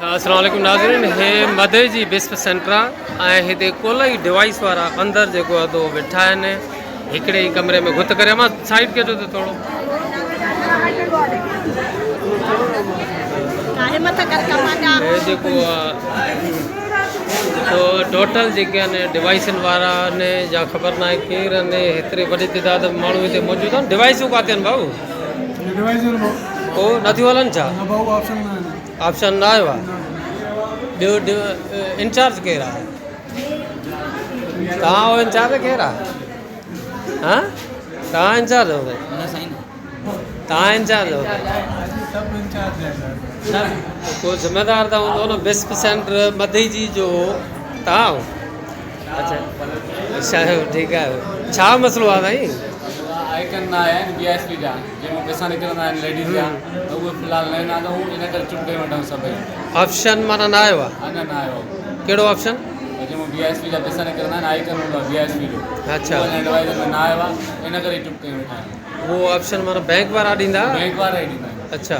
السلام عليڪم ناظرين هي مدئي جي بسپ سينٽر آ ۽ هتي ڪول ئي ڊوائيس وارا اندر جيڪو آ تو ويٺا آهن هڪڙي ئي ڪمري ۾ گهت ڪري امان سائيڊ ڪجو ته ٿورو هي جيڪو آ تو ٽوٽل جيڪي آهن ڊوائيسن وارا آهن يا خبر ناهي ڪير آهن هيتري وڏي تعداد ۾ ماڻهو هتي موجود آهن ڊوائيسون ڪاٿي آهن ڀائو او نٿيون هلن ڇا آپشن نه آيو آهي ٻيو انچارج ڪير آهي توهان آهو انچارج ڪير آهي ها توهان انچارج آهو توهان انچارج آهو ڪو ذميدار ته هوندو نه بسپ سينٽر مدئجي جو توهان آهو اچا اچا ٺيڪ آهي ڇا مسئلو آهي سائين آئيڪن نه آيا آهن بي ايس پي جا جنهن ۾ پئسا نڪرندا آهن ليڊيز جا ته اهي في الحال نه ايندا ته ان ڪري چپ ڪري ويٺا آهيون سڀئي. آپشن معنيٰ نه آيو آهي. اڃا نه آيو آهي. ڪهڙو آپشن؟ جنهن ۾ بي ايس پي جا پئسا نڪرندا آهن آئيڪن هوندو آهي بي ايس پي جو. اڇا. اهو اڃا ايڊوائزر ۾ نه آيو آهي ان ڪري چپ ڪري ويٺا آهيون. اهو آپشن معنيٰ بينڪ وارا ڏيندا؟ بينڪ وارا ئي ڏيندا آهن. اڇا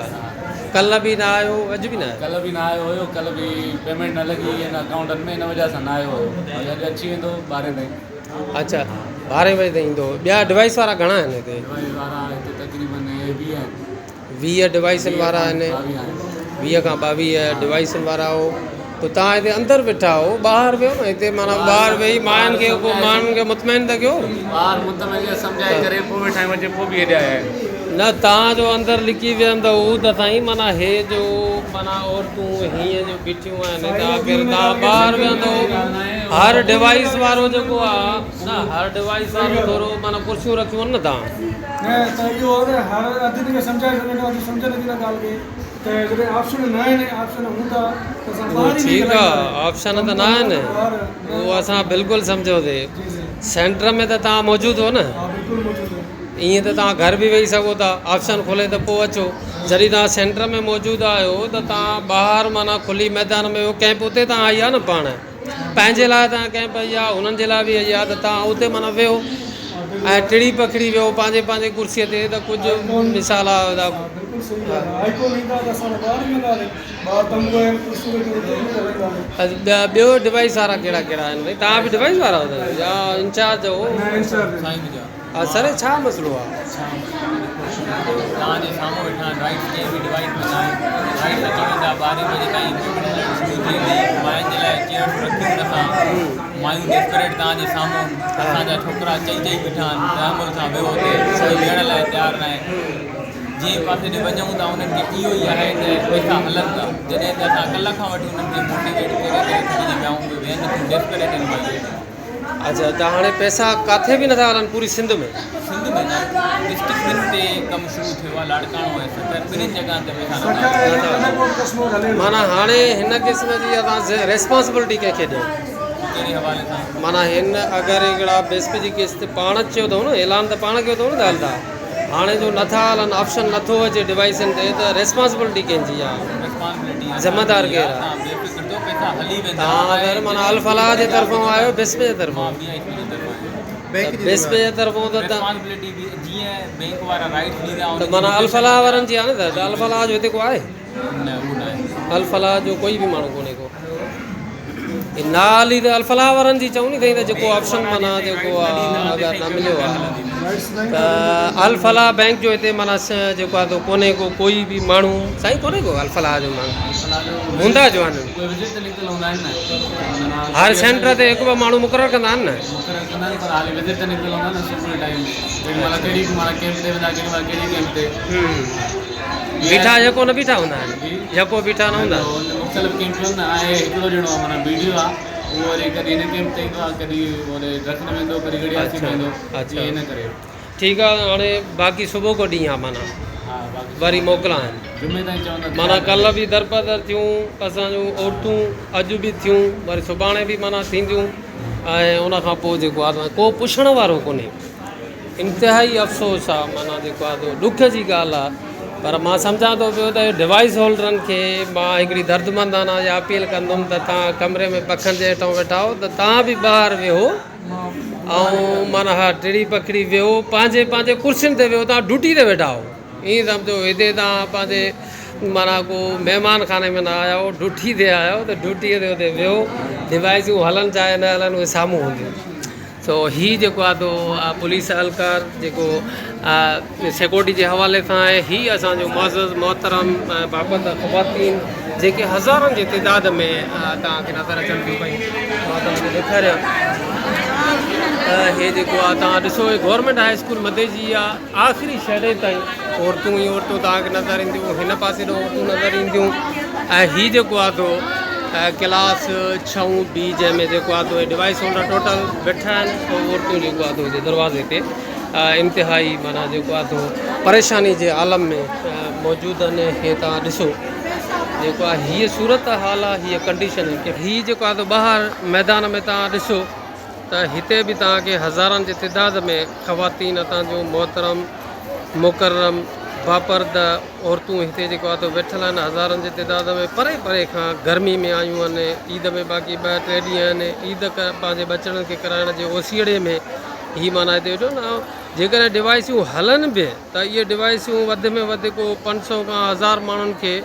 ڪلهه به نه آيو اڄ به نه آيو. ڪلهه به نه آيو هيو ڪلهه به پيمينٽ نه لڳي هئي ان اڪائونٽن ۾ ان وجه سان نه آيو هيو اڄ اچي ويندو ٻارهين تائين. اڇا ٻارهين بجي تائين ايندو. ٻيا ڊوائيس وارا گهڻا آهن هتي؟ ڊوائيس وارا هتي تقريبن 20 آهن. 20 ڊوائيسن وارا آهن. 20 کان 22 ڊوائيسن وارا هو پوء توهان هتي اندر ويٺا هو ٻاهر ويهو نه هتي معنيٰ ٻاهر ويهي ماين کي پوء ماڻهن کي مطمئن ته ڪيو. ٻاهر مطمئن ڪيو سمجهائي ڪري پوء ويٺا آهيون اچي پوء به هيڏي آيا آهن. نه توهان جو اندر لڪي ويهندؤ ته سائين معنيٰ هي جو معنيٰ عورتون هيئن جو بيٺيون آهن ته آخر توهان ٻاهر ويهندؤ هر ڊوائيس وارو جيڪو آ نه هر ڊوائيس وارو ٿورو معنيٰ ڪرسيون رکيون آهن نه توهان. نه ته اهو آ ته هر اڌ کي سمجهائي سگهن ٿا اڌ سمجهن نٿي ان ڳالهه کي ته جڏهن آپشن نه آهن آپشن هوندا ته اسان اهو ٻاهر ئي ٺيڪ آ ڳالهائينداسين آپشن ته نه آهن اهو اسان بلڪل سمجهيوسي سينٽر ۾ ته توهان موجود هو نه. ها بلڪل موجود هو. ائين ته توهان گهر به ويهي سگهو ٿا آپشن کلي ته پوء اچو جڏهن توهان سينٽر ۾ موجود آهيو ته توهان ٻاهر معنيٰ کلي ميدان ۾ ويهو ڪئمپ اتي توهان آئي آهي نه پاڻ پنهنجي لاء توهان ڪئمپ آئي آهي هنن جي لاء به آئي آهي ته توهان اتي معنيٰ ويهو ۽ ٽڙي پکڙي ويهو پنهنجي پنهنجي ڪرسي تي ته ڪجهه مثال ٻيو ڊوائيس وارا ڪهڙا ڪهڙا آهن ڀئي توهان به ڊوائيس وارا آهيو يا انچارج هو ها سر ڇا مسئلو آ. توهان جي سامهون ويٺا آهن رائيٽس ڪنهن به ڊوائيس ۾ ناهن رائيٽس اچي ويندا ٻارهين بجي تائين پيمينٽ هلڻ شروع ٿي ويندي ماين جي لاء چيئرس رکيون اسان مايون ڊيسپريٽ توهان جي سامهون اسان جا ڇوڪرا چئي چئي بيٺا آهن تحمل سان ويهو هتي ڪوئي ويهڻ لاء تيار ناهي جنهن پاسي ڏي وڃون ٿا انهن کي اهو ئي آهي ته پئسا هلن ٿا جڏهن ته اسان ڪلهه کان وٺي انهن کي موٽيويٽ ڪري ڪري ٿڪجي پيا آهيون اهي ويهن نٿيون ڊيسپريٽ آهن مايون. اڇا ته هاڻي پئسا ڪاٿي به نٿا هلن پوري سنڌ ۾؟ سنڌ ۾ نه ڊسٽرڪٽ ٻن تي ڪم شروع ٿيو آهي لاڙڪاڻو ۽ سکر ٻنهين جڳهن تي پئسا نٿا هلن. معنيٰ هاڻي هن قسم جي اسان ريسپانسبلٽي ڪنهن کي ڏيون؟ ڪهڙي حوالي سان؟ معنيٰ هن اگر هڪڙا بيسپ جي قسط پاڻ چيو اٿئون نه اعلان ته پاڻ ڪيو اٿئون نه ته هلندا هاڻي جو نٿا هلن آپشن نٿو اچي ڊوائيسن تي ته ريسپانسبلٽي ڪنهن جي آهي؟ ريسپانسبلٽي ذميدار ڪير آهي؟ توهان بي فڪر ٿيو پئسا هلي ويندا. توهان اگر معنيٰ الفلاح جي طرفان آهيو بسم جي طرفان؟ مان بي I P جي طرفان آهيان. ته بسم جي طرفان ته ريسپانسبلٽي به جيئن بينڪ وارا رائيٽس ڏيندا ته معنيٰ الفلاح وارن جي آهي نه ته الفلاح جو هتي ڪو آهي؟ نه اهو نه آهي. الفلاح جو ڪوئي به ماڻهو ڪونهي ڪو. نه هلي ته الفلاح وارن جي چئون ني ته جيڪو آپشن معنيٰ جيڪو آ اگر نه مليو آ ته الفلاح بينڪ جو هتي معنيٰ جيڪو آ تو ڪونهي ڪو ڪوئي به ماڻهو سائين ڪونهي ڪو الفلاح جو ماڻهو هوندا جو آهن هر سينٽر تي هڪ ٻه ماڻهو مقرر ڪندا آهن نه بيٺا يڪو نه بيٺا هوندا آهن يڪو بيٺا نه هوندا آهن. مختلف ڪيمپون نه آهي هڪڙو ڄڻو آهي معنيٰ بي ڊي او آهي اهو وري ڪڏهن هن ڪيمپ تي ايندو آهي ڪڏهن هوڏي ڊرڪ ۾ ويندو ڪڏهن گڙياسي ۾ ويندو جيئن ان ڪري. ٺيڪ آهي هاڻي باقي صبح ڪو ڏينهن آهي معنيٰ ها باقي وري موڪل آهن جمعي تائين چوندا معنيٰ ڪلهه به درپدر ٿيون اسان جون عورتون اڄ به ٿيون وري سڀاڻي به معنيٰ ٿينديون ۽ ان کان پوء جيڪو آهي ڪو پڇڻ وارو ڪونهي انتهائي افسوس آ معنيٰ جيڪو آ سو ڏک جي ڳالهه آ پر مان سمجهان ٿو پيو ته ڊوائيس هولڊرن کي مان هڪڙي دردمندانه اها اپيل ڪندم ته توهان ڪمري ۾ پکن جي هيٺان ويٺا آهيو ته توهان به ٻاهر ويهو ۽ معنيٰ ها ٽڙي پکڙي ويهو پنهنجي پنهنجي ڪرسين تي ويهو توهان ڊيوٽي تي ويٺا آهيو ائين سمجهو هتي توهان پنهنجي معنيٰ ڪو مهمان خاني ۾ نه آيا آهيو ڊوٺي تي آيا آهيو ته ڊوٺي تي اتي ويهو ڊوائسون هلن چاهي نه هلن اهي سامهون هونديون سو هي جيڪو آهي سو پوليس اهلڪار جيڪو سيڪورٽي جي حوالي سان آهي هي اسان جو معزز محترم ۽ باپرده خواتين جيڪي هزارن جي تعداد ۾ توهان کي نظر اچن ٿيون پيون مان توهان کي ڏيکاريان هي جيڪو آهي توهان ڏسو هي گورنمينٽ هاء اسڪول مديجي آهي آخري شهري تائين عورتون ئي عورتون توهان کي نظر اينديون هن پاسي ڏو عورتون نظر اينديون ۽ هي جيڪو آهي سو ڪلاس ڇهون بي جنهن ۾ جيڪو آهي سو ڊوائس هولڊر ٽوٽل ويٺا آهن عورتون جيڪو آهي سو دروازي تي انتهائي معنيٰ جيڪو آهي سو پريشاني جي عالم ۾ موجود آهن هي توهان ڏسو جيڪو آهي هيء صورت حال آهي هيء ڪنڊيشن هي جيڪو آهي سو ٻاهر ميدان ۾ توهان ڏسو ته هتي به توهان کي هزارن جي تعداد ۾ خواتين اتان جون محترم مڪرم باپرده عورتون هتي جيڪو آهي سو ويٺل آهن هزارن جي تعداد ۾ پري پري کان گرمي ۾ آيون آهن عيد ۾ باقي ٻه ٽي ڏينهن آهن عيد پنهنجي ٻچڙن کي ڪرائڻ جي اوسيئڙي ۾ هي معنيٰ هتي ويٺو نه جيڪڏهن ڊوائسيون هلن به ته اهي ڊوائسيون وڌ ۾ وڌ ڪو 500 کان 1000 ماڻهن کي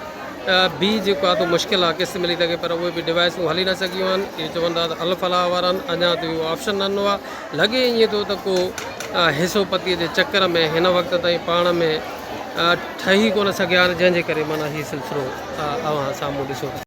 به جيڪو آهي مشڪل آهي قسط ملي سگهي پر اهي به ڊوائسون هلي نه سگهيون آهن اهي چون ٿا ته الفلاح وارن اڃا ته اهو آپشن نه ڏنو آهي لڳي ائين ٿو ته ڪو حصو پتي جي چڪر ۾ هن وقت تائين پاڻ ۾ ٺهي ڪونه سگهيا آهن جنهن جي ڪري معنيٰ هي سلسلو اوهان سامهون ڏسو ٿا.